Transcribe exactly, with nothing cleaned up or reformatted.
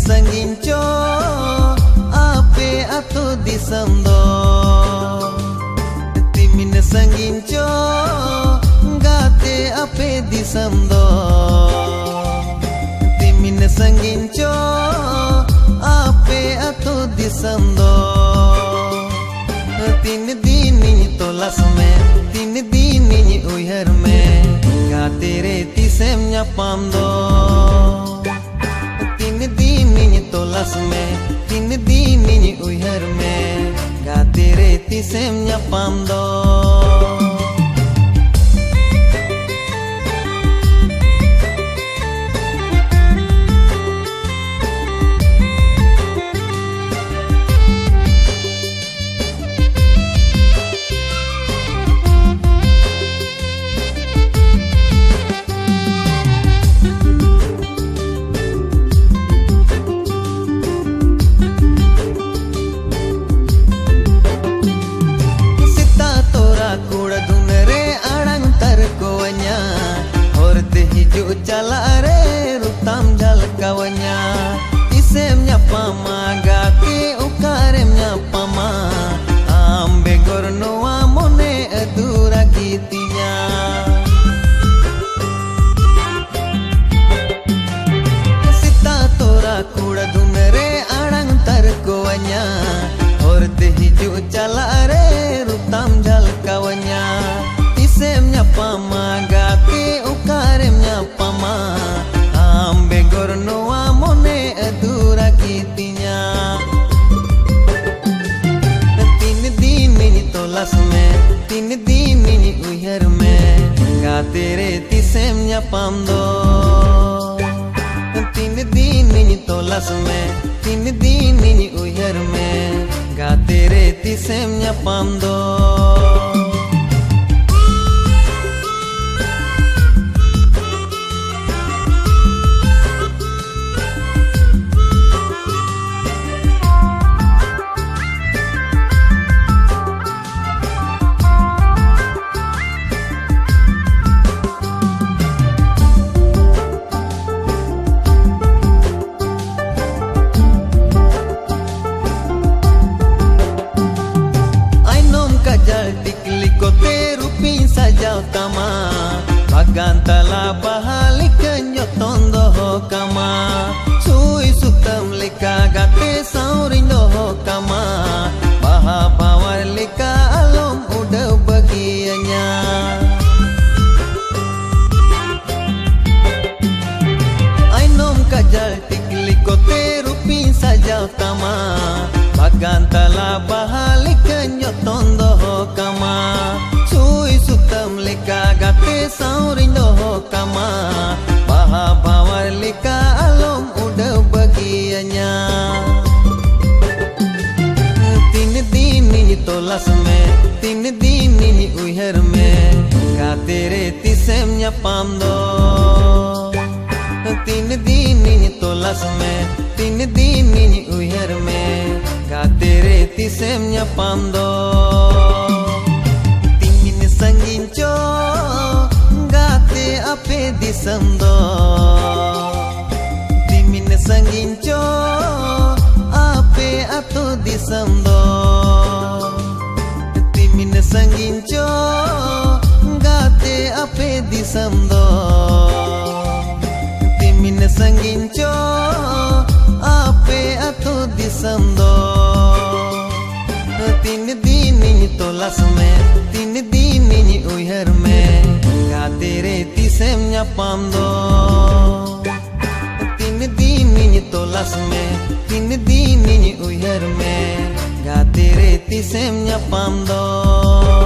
ᱥᱟᱺᱜᱤᱧ ᱪᱚ ᱟᱯᱮ ᱟᱹᱛᱩ ᱫᱤᱥᱚᱢ ᱫᱚ, ᱛᱤᱢᱤᱱ ᱥᱟᱺᱜᱤᱧ ᱪᱚ ᱜᱟᱛᱮ ᱟᱯᱮ ᱫᱤᱥᱚᱢ ᱫᱚ, ᱛᱤᱢᱤᱱ ᱥᱟᱺᱜᱤᱧ ᱪᱚ ᱟᱯᱮ ᱟᱹᱛᱩ ᱫᱤᱥᱚᱢ ᱫᱚ᱾ ᱛᱤᱱ ᱫᱤᱱᱤᱧ ᱛᱚᱞᱟᱥ ᱢᱮ, ᱛᱤᱱ ᱫᱤᱱᱤᱧ ᱩᱭᱦᱟᱹᱨ ᱢᱮ, ᱜᱟᱛᱮ ᱨᱮ ᱛᱤᱥᱮᱢ ᱧᱟᱯᱟᱢ ᱫᱚ᱾ ᱛᱤᱱ ᱫᱤᱱᱤᱧ ᱛᱚᱞᱟᱥ ᱢᱮ, ᱛᱤᱱ ᱫᱤᱱᱤᱧ ᱩᱭᱦᱟᱹᱨ ᱢᱮ, ᱜᱟᱛᱮ ᱨᱮ ᱛᱤᱥᱮᱢ ᱧᱟᱯᱟᱢ ᱫᱚ᱾ ᱥᱮᱛᱟᱜ ᱛᱚᱨᱟ ᱠᱩᱲᱟᱹ ᱫᱷᱩᱱᱟᱹ ᱨᱮ ᱟᱲᱟᱝ ᱛᱟᱨᱠᱚᱣᱟᱹᱧᱟ, ᱦᱚᱨ ᱛᱮ ᱦᱤᱡᱩᱜ ᱪᱟᱞᱟᱜ ᱨᱮ ᱨᱩᱛᱟᱢ ᱡᱷᱟᱞᱠᱟᱣᱟᱹᱧᱟ᱾ ᱛᱤᱥᱮᱢ ᱧᱟᱯᱟᱢᱟ ᱜᱟᱛᱮ, ᱚᱠᱟᱨᱮᱢ ᱧᱟᱯᱟᱢᱟ? ᱟᱢ ᱵᱮᱜᱚᱨ ᱱᱚᱣᱟ ᱢᱚᱱᱮ ᱟᱹᱫᱩᱨᱟ ᱜᱮᱛᱤᱧᱟ᱾ ᱥᱮᱛᱟᱜ ᱛᱚᱨᱟ ᱠᱩᱲᱟᱹ ᱫᱷᱩᱱᱟᱹ ᱨᱮ ᱟᱲᱟᱝ ᱛᱟᱨᱠᱚᱣᱟᱹᱧᱟ, ᱦᱚᱨ ᱛᱮ ᱦᱤᱡᱩᱜ ᱪᱟᱞᱟᱜ ᱨᱮ ᱨᱩᱛᱟᱢ ᱡᱷᱟᱞᱠᱟᱣᱟᱹᱧᱟ᱾ ᱛᱤᱥᱮᱢ ᱧᱟᱯᱟᱢᱟ ᱜᱟᱛᱮ, ᱚᱠᱟᱨᱮᱢ ᱧᱟᱯᱟᱢᱟ? ᱟᱢ ᱵᱮᱜᱚᱨ ᱱᱚᱣᱟ ᱢᱚᱱᱮ ᱟᱹᱫᱩᱨᱟ ᱜᱮᱛᱤᱧᱟ᱾ ᱛᱤᱱ ᱫᱤᱱᱤᱧ ᱛᱚᱞᱟᱥ ᱢᱮ, ᱛᱤᱱ ᱫᱤᱱᱤᱧ ᱩᱭᱦᱟᱹᱨ ᱢᱮ, ᱜᱟᱛᱮ ᱨᱮ ᱛᱤᱥᱮᱢ ᱧᱟᱯᱟᱢ ᱫᱚ᱾ ᱛᱤᱱ ᱫᱤᱱᱤᱧ ᱛᱚᱞᱟᱥ ᱢᱮ, ᱛᱤᱱ ᱫᱤᱱᱤᱧ ᱩᱭᱦᱟᱹᱨ ᱢᱮ, ᱜᱟᱛᱮ ᱨᱮ ᱛᱤᱥᱮᱢ ᱧᱟᱯᱟᱢ ᱫᱚ᱾ ᱨᱩᱯᱤᱧ ᱥᱟᱡᱟᱣ ᱛᱟᱢᱟ, ᱵᱟᱜᱟᱱ ᱛᱟᱞᱟ ᱵᱟᱦᱟ ᱞᱮᱠᱟᱧ ᱡᱚᱛᱚᱱ ᱫᱚᱦᱚ ᱠᱟᱢᱟ᱾ ᱥᱩᱭ ᱥᱩᱛᱟᱹᱢ ᱞᱮᱠᱟ ᱜᱟᱛᱮ ᱥᱟᱶᱨᱤᱧ ᱫᱚᱦᱚ ᱠᱟᱢᱟ, ᱵᱟᱦᱟ ᱵᱷᱟᱶᱟᱨ ᱞᱮᱠᱟ ᱟᱞᱚᱢ ᱩᱰᱟᱹᱣ ᱵᱟᱹᱜᱤᱭᱟᱹᱧᱟ᱾ ᱛᱤᱱ ᱫᱤᱱᱤᱧ ᱛᱚᱞᱟᱥ ᱢᱮ, ᱛᱤᱱ ᱫᱤᱱᱤᱧ ᱩᱭᱦᱟᱹᱨ ᱢᱮ, ᱜᱟᱛᱮ ᱨᱮ ᱛᱤᱥᱮᱢ ᱧᱟᱯᱟᱢ ᱫᱚ᱾ ᱛᱤᱱ ᱫᱤᱱᱤᱧ ᱛᱚᱞᱟᱥ ᱢᱮ, ᱛᱤᱱ ᱫᱤᱱᱤᱧ ᱩᱭᱦᱟᱹᱨ ᱢᱮ, ᱜᱟᱛᱮ ᱨᱮ ᱛᱤᱥᱮᱢ ᱧᱟᱯᱟᱢ ᱫᱚ᱾ ᱛᱤᱢᱤᱱ ᱥᱟᱺᱜᱤᱧ ᱪᱚ ᱜᱟᱛᱮ ᱟᱯᱮ ᱫᱤᱥᱚᱢ ᱫᱚ, ᱛᱤᱢᱤᱱ ᱥᱟᱺᱜᱤᱧ ᱪᱚ ᱟᱯᱮ ᱟᱹᱛᱩ ᱫᱤᱥᱚᱢ ᱫᱚ᱾ ᱛᱤᱢᱤᱱ ᱥᱟᱺᱜᱤᱧ ᱪᱚ ᱜᱟᱛᱮ ᱟᱯᱮ ᱫᱤᱥᱚᱢ ᱫᱚ, ᱛᱤᱢᱤᱱ ᱥᱟᱺᱜᱤᱧ ᱪᱚ ᱟᱯᱮ ᱟᱹᱛᱩ ᱫᱤᱥᱚᱢ ᱫᱚ᱾ ᱛᱤᱱ ᱫᱤᱱᱤᱧ ᱛᱚᱞᱟᱥ ᱢᱮ, ᱛᱤᱱ ᱫᱤᱱᱤᱧ ᱩᱭᱦᱟᱹᱨ ᱢᱮ, ᱜᱟᱛᱮ ᱨᱮ ᱛᱤᱥᱮᱢ ᱧᱟᱯᱟᱢ ᱫᱚ᱾ ᱛᱤᱱ ᱫᱤᱱᱤᱧ ᱛᱚᱞᱟᱥ ᱢᱮ, ᱛᱤᱱ ᱫᱤᱱᱤᱧ ᱩᱭᱦᱟᱹᱨ ᱢᱮ, ᱜᱟᱛᱮ ᱨᱮ ᱛᱤᱥᱮᱢ ᱧᱟᱯᱟᱢ ᱫᱚ᱾